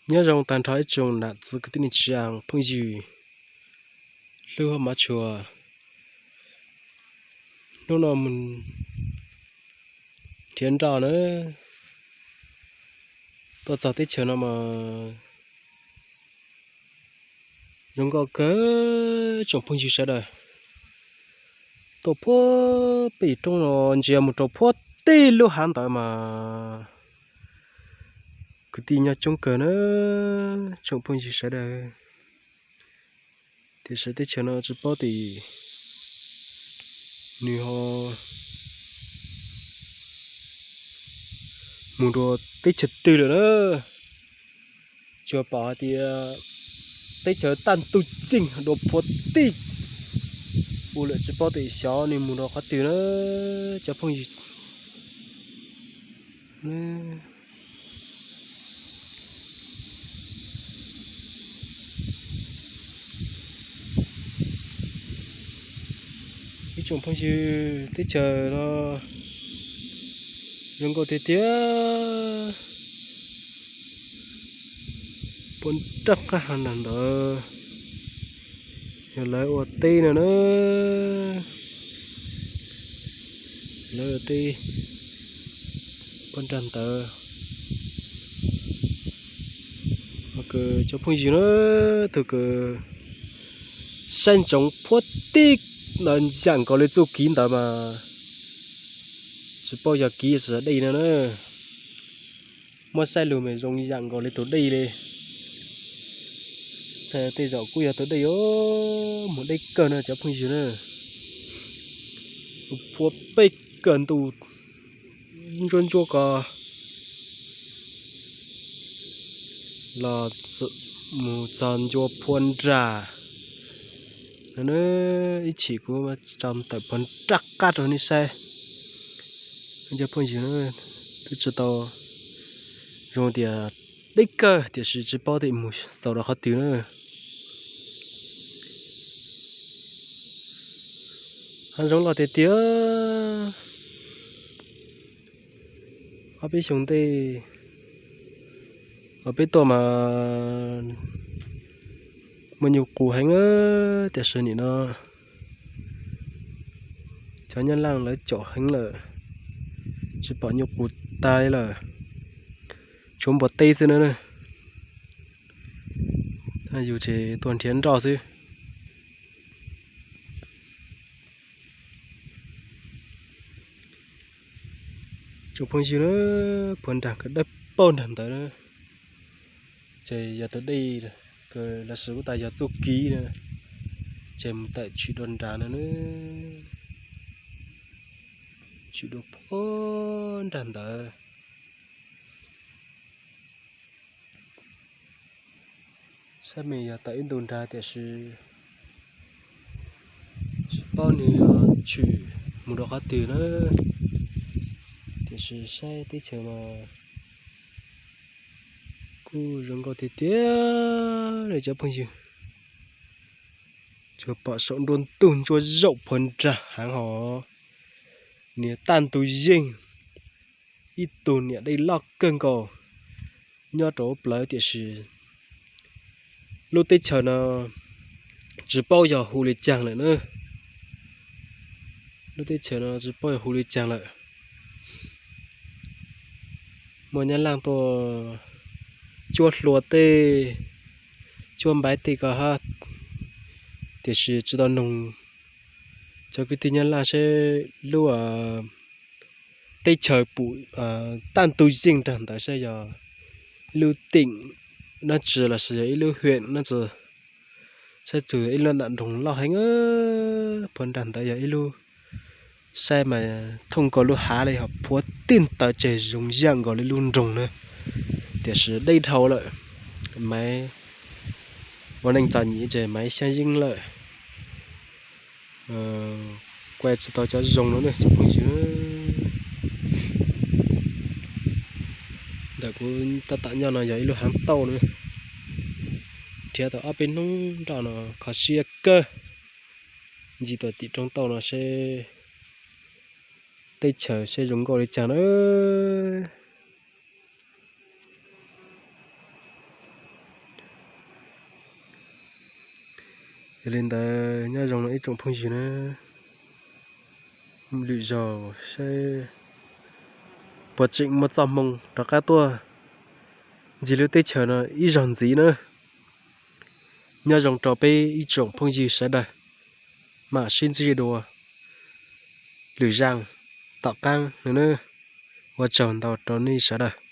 Nyob zoo tag nrho ib tsoom nam txiv kwv tij neej tsa phooj ywg hlub hab mov tshua. Hnub no mus nrhiav nroj na, tuaj txog teb chaws no mas zoo nkauj kawg tsoom phooj ywg sawv daws. Tuaj puag pem roob no ntsia mus rau puag tim lub hav ntawd mas kwv tij nyob coob kawg na tsoom phooj ywg sawv daws. Tiam sis teb chaws no tsis paub tias nws ho mus dua teb chaws twg lawm na. Tsuas pom hais tias teb chaws taj ntug yeej dua puag tim u lawm, tsis paub tias xyov nws mus dua qhov twg na cov phooj ywg. Ib tsoom phooj ywg, teb chaws no zoo nkauj tiag tiag. Puag nram qab hav nram ntawd yog lawv ua teb no na. Lawv ua teb puag nram ntawd. Cov phooj ywg na, tug kws saib ntsoov puag tim ntawd ntxham nkaus li txuj kev ntawd mas tsis paub yog kev los dej no na. Muab saib lug mas zoo ntxham nkaus li tus dej li. Tej zaum kuj yog tus dej os, mus deb kawg no cov phooj ywg na. Puag pem kawg ntuj ntsuab ntsuab ko los mus txog ncua puag nram no. Ib chim kuv tso tawm puag nram qab rau nej saib. Cov phooj ywg, twb tsis tau zoo tias deb kawg tiam sis tsis paub tias mus xaus rau qhov twg na. Hav zoov loj tiag tiag. Ob peb xyoo ntej uas peb tuaj mas muaj nyuj qus heev, tiam sis nim no cov Nyab Laj lawv caum heev lawm, tsis pom nyuj qus tag lawm, tshuav npua teb xwb na. Yus ces tuaj nrhiav nroj xwb. Tsoom phooj ywg na, puag nram kws dawb paug nrag ntawd na, ces yog tus dej kws lawv xav tas yog txuj kev na, ces mus tawm tshwm dua nrad no na, tshwm dua puag nrag ntawd. Saib mas yog tawm ib ntu nrad tiam sis tsis paub nws yog tshwm mus rau qhov twg na. Tiam sis saib teb chaws mas kuj zoo nkauj tiag tiag li cov phooj ywg. Tsuas pom saum nruab ntug ntsuab zaum puag nrag heev hos, niam taj ntug yeej ib tug niam dej loj kawg nkaus nyob rau plawv tiam sis lub teb chaws no tsis paub yog hu li caag lawm na. Lub teb chaws no tsis paub yog hu li caag lawm. Muaj Nyab Laj tuaj cuab hlua tej, cuab npaiv tej ko hab, tiam sis tsis tau noog cov kwv tij Nyab Laj seb lub teb chaws pum taj ntug yeej nrag ntawd saib yog ib lub teem dab tsi los sis yog ib lub hwm dab tsi, saib txug ib lub nram nroog loj heev puag nrag ntawd yog ib lub, saib mas thooj nkaus lub hav li hos puag tim ntawd ces zoo yam nkaus li lub nroog na, tiam sis deb dhau lawm. Maiv ua neej txom nyem ces maiv xyaab yeeb lawm. Kuaj tsis tau cov zoo no ne cov phooj ywg. Ntawm kuv tab tom nyob no yog ib lub haav tauj na, nrhiav tau ob peb hnub nroj no kho siab kawg. Ncig tau tim roob tauj no seb teb chaws seb zoo nkauj li caag na. Yog li ntawd nyob zoo ib tsoom phooj ywg na, lwm zaus saib puas tseem muaj txoj hmoo rov qab tuaj ncig lub teb chaws no ib zaug ntxiv na. Nyob zoo rau peb ib tsoom phooj ywg sawv daws, mam sib ntsib dua lwm zaus tom qab no na. Ua tsaug ntau rau nej sawv daws.